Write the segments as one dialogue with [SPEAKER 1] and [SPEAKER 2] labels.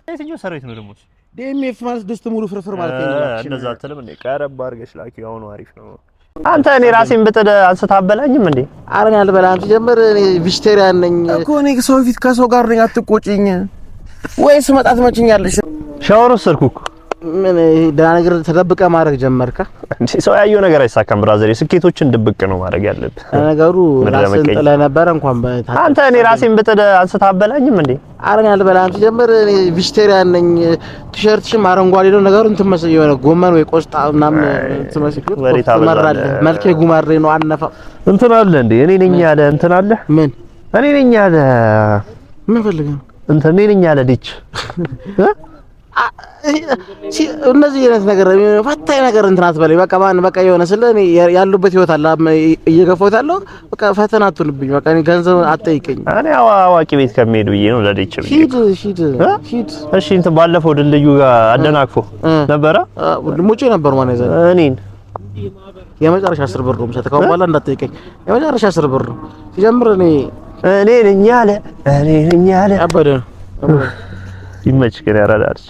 [SPEAKER 1] የትኛው ሰራዊት ነው ደግሞ?
[SPEAKER 2] DMF ማለት ድስት ሙሉ ፍርፍር ማለት ነው።
[SPEAKER 1] እንደዛ አትልም እንዴ? ቀረብ አድርገሽ ላኪው። አሁኑ አሪፍ ነው። አንተ እኔ ራሴን ብጥድ አንስተህ አበላኝም እንዴ?
[SPEAKER 2] ኧረ እኔ አልበላም። ሲጀምር እኔ vegetarian ነኝ እኮ። እኔ ሰው ፊት ከሰው ጋር ነኝ። አትቆጪኝ ወይስ መጣ ትመችኛለሽ?
[SPEAKER 1] ሻወር ወሰድኩ እኮ።
[SPEAKER 2] ምን ደህና ነገር ተደብቀ ማድረግ ጀመርካ?
[SPEAKER 1] እንዴ ሰው ያየው ነገር አይሳካም brother። ስኬቶችን ድብቅ ነው ማድረግ ያለብህ።
[SPEAKER 2] ነገሩ ራስን ጥለህ ነበረ እንኳን
[SPEAKER 1] አንተ እኔ ራሴን ብጥድ አንስተህ አበላኝም እንዴ?
[SPEAKER 2] ኧረ እኔ አልበላም። ሲጀምር እኔ vegetarian ነኝ። ቲሸርትሽም አረንጓዴ ነው። ነገሩ እንትን መሰለኝ የሆነ ጎመን ወይ ቆስጣ ምናምን ትመስል ትመራለህ። መልኬ ጉማሬ ነው። አነፋ
[SPEAKER 1] እንትን አለ እንዴ? እኔ ነኝ ያለ እንትን አለ።
[SPEAKER 2] ምን
[SPEAKER 1] እኔ ነኝ ያለ
[SPEAKER 2] ምን ፈልገህ ነው?
[SPEAKER 1] እንትን እኔ ነኝ ያለ ditch
[SPEAKER 2] እነዚህ አይነት ነገር ፈታኝ ነገር እንትን አትበለኝ። በቃ ማን በቃ የሆነ ስለ እኔ ያሉበት ህይወት አለ እየገፋሁት ያለው በቃ ፈተና አትሁንብኝ። በቃ እኔ ገንዘብ አትጠይቀኝ።
[SPEAKER 1] እኔ አዋቂ ቤት ከሚሄድ ብዬ ነው ለ ditch ብዬ።
[SPEAKER 2] ሂድ ሂድ ሂድ።
[SPEAKER 1] እሺ እንትን ባለፈው ድልድዩ ጋር አደናቅፎ ነበረ።
[SPEAKER 2] ሙጬ ነበር ማለት ነው።
[SPEAKER 1] እኔን
[SPEAKER 2] የመጨረሻ 10 ብር ነው የምሰጥህ። ከአሁን በኋላ እንዳትጠይቀኝ። የመጨረሻ 10 ብር ነው ሲጀምር። እኔ
[SPEAKER 1] እኔ ነኝ ያለ እኔ ነኝ ያለ
[SPEAKER 2] አበደ ነው።
[SPEAKER 1] ይመችህ ግን ያራዳልሽ።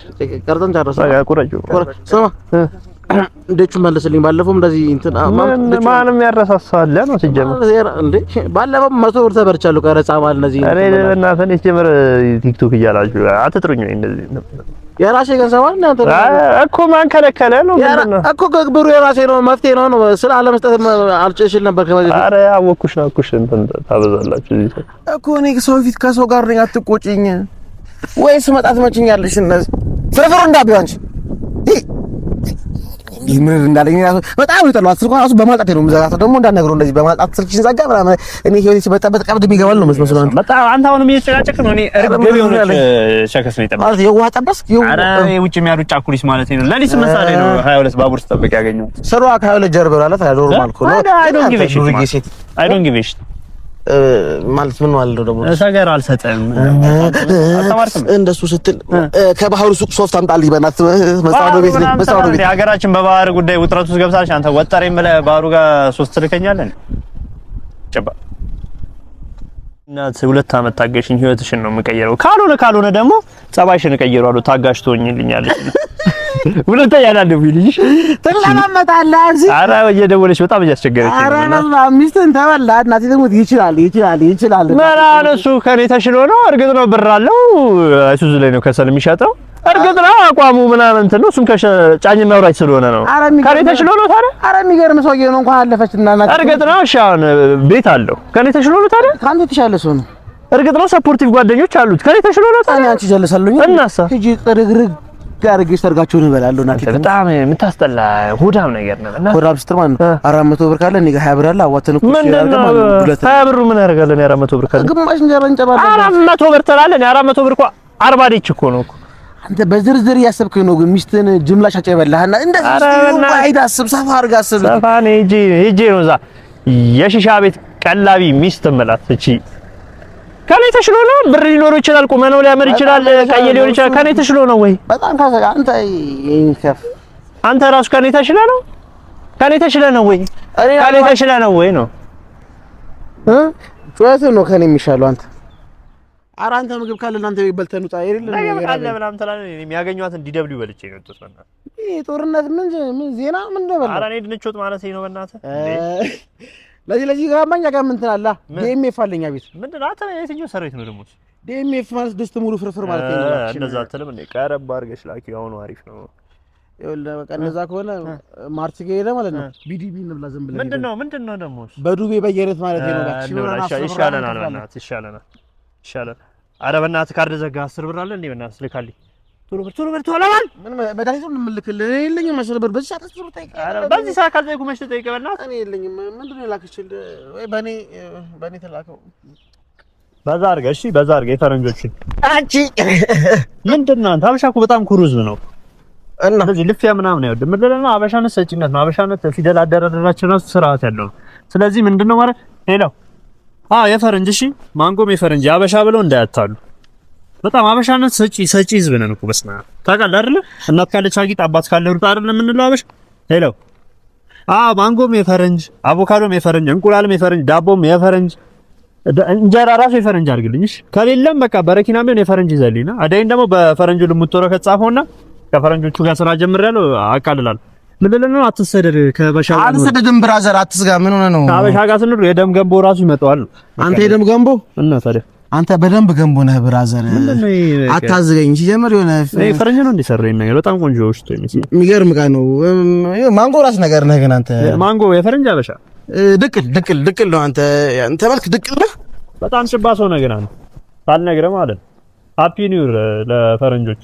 [SPEAKER 2] ቀርጠን ጨረስን።
[SPEAKER 1] በቃ ቁረጩ።
[SPEAKER 2] ስማ እንዴቹ መልስልኝ። ባለፈውም እንደዚህ እንትን
[SPEAKER 1] ማንም ያረሳሳል ነው ሲጀምር
[SPEAKER 2] እንዴ ባለፈው 100 ብር ተበርቻለሁ። ቀረጻ ማለት እነዚህ
[SPEAKER 1] እኔ በእናትህ እኔ ሲጀምር ቲክቶክ እያላችሁ አትጥሩኝ ወይ እንደዚህ
[SPEAKER 2] የራሴ ገንዘብ አይደል አንተ
[SPEAKER 1] እኮ ማን ከለከለ ነው
[SPEAKER 2] እኮ ብሩ የራሴ ነው። መፍትሄ ነው ነው ስለ አለመስጠት አልጨሽል ነበር ከበዚህ።
[SPEAKER 1] ኧረ አወኩሽ ናኩሽ እንትን ታበዛላችሁ እዚህ
[SPEAKER 2] እኮ እኔ ሰው ፊት ከሰው ጋር ነኝ። አትቆጪኝ ወይስ መጣ ትመችኛለሽ? እነዚህ ፍርፍሩ እንዳትዪው አንቺ ምን እንዳለኝ በጣም ነው የጠላኋት። ስልኳን እራሱ በማልጣት ነው የምዘጋት። ደግሞ እንዳትነግረው እንደዚህ በማልጣት ስልክሽን ዘጋ ምናምን። እኔ ህይወቴ ሲበጠበጥ ቀብድ የሚገባል ነው መስመስለው። አንተ
[SPEAKER 1] በጣም አንተ አሁንም እየተጨቃጨቅህ ነው። እኔ እርግብ የሆነች ሸከስ ነው የጠበቅኩት።
[SPEAKER 2] ማለት የውሃ ጠበስክ?
[SPEAKER 1] ኧረ ውጭ የሚያሩጫ ኩሊስ ማለት ነው። ሌሊት 8 ሰዓት ላይ ነው 22 ባቡር ስጠብቅ ያገኘሁት።
[SPEAKER 2] ስሯ ከ22 ጀርባ ማለት normal እኮ ነው።
[SPEAKER 1] I don't give a shit I don't give a shit
[SPEAKER 2] ማለት ምን ማለት ነው ደግሞ?
[SPEAKER 1] ሰገር አልሰጥም። አልተማርክም?
[SPEAKER 2] እንደሱ ስትል ከባህሩ ሱቅ ሶፍት አምጣልኝ በእናትህ። መስተዋድድ ቤት ነኝ፣ መስተዋድድ ቤት።
[SPEAKER 1] ሀገራችን በባህር ጉዳይ ውጥረት ውስጥ ገብታለች። አንተ ወጠረኝ ብለህ ባህሩ ጋር ሶስት ትልከኛለህ። ጨባ እናት 2 ዓመት ታገሽኝ፣ ህይወትሽን ነው የምቀይረው። ካልሆነ ካልሆነ ደግሞ ጸባይሽን እቀይረዋለሁ። ታጋሽ ትሆኝልኛለሽ። ሁለተኛ አላለፉኝ ልጅሽ
[SPEAKER 2] ትለማመጣለህ። እዚህ
[SPEAKER 1] ኧረ እየደወለች በጣም እያስቸገረች ነው።
[SPEAKER 2] ኧረ ሚስትህን ተበላ። እናቴ ትሙት። ይችላል ይችላል ይችላል።
[SPEAKER 1] ምን እሱ ከኔ ተሽሎ ነው። እርግጥ ነው ብር አለው። አይሱዙ ላይ ነው ከሰል የሚሸጠው። እርግጥ ነው አቋሙ ምናምን እንትን ነው። እሱም ጫኝና አውራጅ ስለሆነ ነው። ከኔ ተሽሎ ነው ታዲያ።
[SPEAKER 2] ኧረ የሚገርም ሰውዬ ነው። እንኳን አለፈች እና እናቴ።
[SPEAKER 1] እርግጥ ነው እሺ፣ አሁን ቤት አለው። ከኔ ተሽሎ ነው ታዲያ።
[SPEAKER 2] ከአንተ የተሻለ ሰው ነው።
[SPEAKER 1] እርግጥ ነው supportive ጓደኞች አሉት። ከኔ ተሽሎ ነው ታዲያ።
[SPEAKER 2] አንቺ ጀለሳለሁኝ
[SPEAKER 1] እናሳ
[SPEAKER 2] ሂጂ ጥርግርግ አድርጌ ሰርጋቸውን እበላለሁ። እናቴ
[SPEAKER 1] በጣም የምታስጠላ ሆዳም ነገር ነው። እና
[SPEAKER 2] ሆዳም ስትል ማለት ነው 400 ብር ካለ እኔ ጋር 20 ብር አለ። አዋተን እኮ
[SPEAKER 1] ምንድን ነው 20 ብሩ ምን ያደርጋል? እኔ 400 ብር ካለ
[SPEAKER 2] ግማሽ እንጀራ እንጨባለን።
[SPEAKER 1] 400 ብር ትላለህ። እኔ 400 ብር እኮ 40 ditch እኮ ነው እኮ።
[SPEAKER 2] አንተ በዝርዝር እያሰብክ ነው። ግን ሚስትህን ጅምላ ሻጭ የበላህና እንደዚህ wide አስብ፣ ሰፋ አድርገህ አስብ።
[SPEAKER 1] ሰፋ እኔ ሂጄ ሂጄ ነው እዛ የሺሻ ቤት ቀላቢ ሚስት እምላት እቺ ከኔ ተሽሎ ነው። ብር ሊኖረው ይችላል፣ ቁመናው ሊያምር ይችላል፣ ቀይ ሊሆን ይችላል። ከኔ ተሽሎ ነው ወይ?
[SPEAKER 2] በጣም ካሰ አንተ ይንከፍ
[SPEAKER 1] አንተ ራሱ ከኔ ተሽለ ነው? ከኔ ተሽለ ነው ወይ? ከኔ ተሽለ ነው ወይ ነው
[SPEAKER 2] ጩኸት ነው ከኔ የሚሻለው አንተ። ኧረ አንተ ምግብ ካለ እናንተ ቤት በልተን ውጣ። የሌለ
[SPEAKER 1] ምግብ ካለ ምናምን ትላለህ። እኔ የሚያገኟትን DW በልቼ ነው የወጡት። በእናትህ
[SPEAKER 2] ይሄ ጦርነት ምን ምን ዜና ምን እንደበላ።
[SPEAKER 1] ኧረ እኔ ድንች ወጥ ማለት ነው በእናትህ።
[SPEAKER 2] ለዚህ ለዚህ ጋማኛ ጋር ምን ትላለህ? DMF አለኛ ቤት
[SPEAKER 1] ምንድን ነው አንተ? የትኛው ሰራዊት ነው ደግሞ?
[SPEAKER 2] DMF ማለት ድስት ሙሉ ፍርፍር ማለት ነው።
[SPEAKER 1] እንደዛ አትልም እንዴ? ቀረብ አድርገሽ ላኪው። አሁኑ አሪፍ ነው።
[SPEAKER 2] ይኸውልህ በቃ እንደዛ ከሆነ ማርች ጋር ሄደህ ማለት ነው ቢዲቢ እንብላ ዝም ብለን።
[SPEAKER 1] ምንድን ነው ምንድን ነው ደግሞ?
[SPEAKER 2] በዱቤ በየረት ማለት ነው።
[SPEAKER 1] ይሻለናል፣ በእናትህ ይሻለናል፣ ይሻለናል። ኧረ በእናትህ ካርድ ዘጋ። 10 ብር አለ እንዴ? በእናትህ ልካልኝ። ቶሎ በል ቶሎ በል ቶሎ በል።
[SPEAKER 2] ምን መድኃኒቱን የምልክልህ የለኝም። 10 ብር በዚህ ሰዓት 10 ብር ጠይቀህ።
[SPEAKER 1] ኧረ በዚህ ሰዓት ካልጠየኩህ መች ትጠይቀህ? በእናትህ
[SPEAKER 2] እኔ የለኝም። ምንድን ነው የላክችልህ? ወይ በእኔ በእኔ ተላከው።
[SPEAKER 1] በዛ አድርገህ እሺ፣ በዛ አድርገህ የፈረንጆችን
[SPEAKER 2] አንቺ
[SPEAKER 1] ምንድን ነው አንተ? ሀበሻ እኮ በጣም ኩሩ ህዝብ ነው።
[SPEAKER 2] እና
[SPEAKER 1] ስለዚህ ልፊያ ምናምን አይወድም። ምንድን ነው ሀበሻነት ሰጪነት ነው። ሀበሻነት ፊደል አደራደራችን ራሱ ስርዓት ያለው ነው። ስለዚህ ምንድን ነው ማለት hello አዎ የፈረንጅ እሺ፣ ማንጎም የፈረንጅ ሀበሻ ብለው እንዳያታሉ። በጣም ሀበሻነት ሰጪ ሰጪ ህዝብ ነን እኮ በስመ አብ ታውቃለህ አይደለ? እናት ካለች አጊጥ አባት ካለ ሩጥ አይደለ የምንለው ሀበሻ። hello አዎ ማንጎም የፈረንጅ አቮካዶም የፈረንጅ እንቁላልም የፈረንጅ ዳቦም የፈረንጅ እንጀራ ራሱ የፈረንጅ አድርግልኝ። እሺ ከሌለም በቃ በረኪና ቢሆን የፈረንጅ ይዘልኝና አዳይን ደግሞ በፈረንጁ ልሙጥ ወረቀት ጻፈውና ከፈረንጆቹ ጋር ስራ ጀምሬያለሁ። አቃልላለሁ። ምን ልልህ ነው? አትሰደድ። ከበሻ ጋር
[SPEAKER 2] አልሰደድም brother፣ አትስጋ። ምን ሆነህ ነው?
[SPEAKER 1] ከአበሻ ጋር ስንል የደም ገንቦ ራሱ ይመጣዋል።
[SPEAKER 2] አንተ የደም ገንቦ
[SPEAKER 1] እና ታዲያ
[SPEAKER 2] አንተ በደንብ ገንቦ ነህ brother። አታዝገኝ። ሲጀምር የሆነ
[SPEAKER 1] ፈረንጅ ነው እንዲሰራ ይሄን ነገር በጣም ቆንጆ ውስጥ የሚመስለው
[SPEAKER 2] የሚገርም ዕቃ ነው። ማንጎ ራስ ነገር ነህ ግን አንተ
[SPEAKER 1] ማንጎ የፈረንጅ አበሻ
[SPEAKER 2] ድቅል ድቅል ድቅል ነው አንተ። አንተ መልክ ድቅል ነህ።
[SPEAKER 1] በጣም ጭባ ሰው ነህ ግን አንተ ሳልነግርህ ማለት ነው። Happy New Year ለፈረንጆቹ።